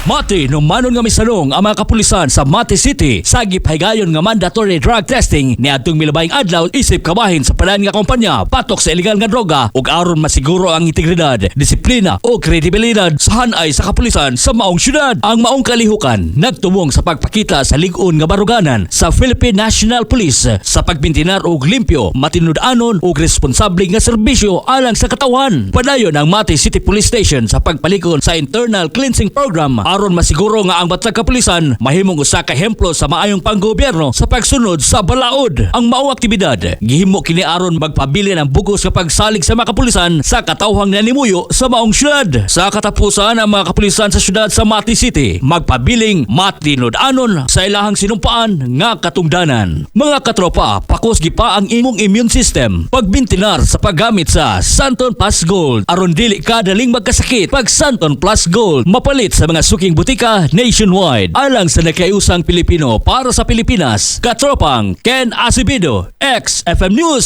Matinumanon nga misanong ang mga kapulisan sa Mati City sa gipahigayon nga mandatory drug testing niadtong milabayng adlaw isip kabahin sa palain nga kumpanya patok sa ilegal nga droga ug aron masiguro ang integridad, disiplina o kredibilidad sa hanay sa kapulisan sa maong syudad. Ang maong kalihukan nagtumong sa pagpakita sa lig-on nga baruganan sa Philippine National Police sa pagbintinar og limpyo, matinud-anon ug responsable nga serbisyo alang sa katawhan. Padayon ang Mati City Police Station sa pagpalikon sa internal cleansing program aron masiguro nga ang batag kapulisan mahimong usa ka ehemplo sa maayong panggobyerno sa pagsunod sa balaod. Ang maong aktibidad gihimo kini aron magpabilin ang bugos nga pagsalig sa mga kapulisan sa katawhang nanimuyo sa maong syudad. Sa katapusan, ang mga kapulisan sa syudad sa Mati City magpabiling matinud-anon sa ilahang sinumpaan nga katungdanan. Mga katropa, pakusgi pa ang imong immune system pagbintinar sa paggamit sa Santon Plus Gold aron dili ka daling magkasakit. Pag Santon Plus Gold, mapalit sa mga suking butika nationwide. Alang sa nagkaiusang Pilipino, para sa Pilipinas, katropang Ken Acevedo, XFM News.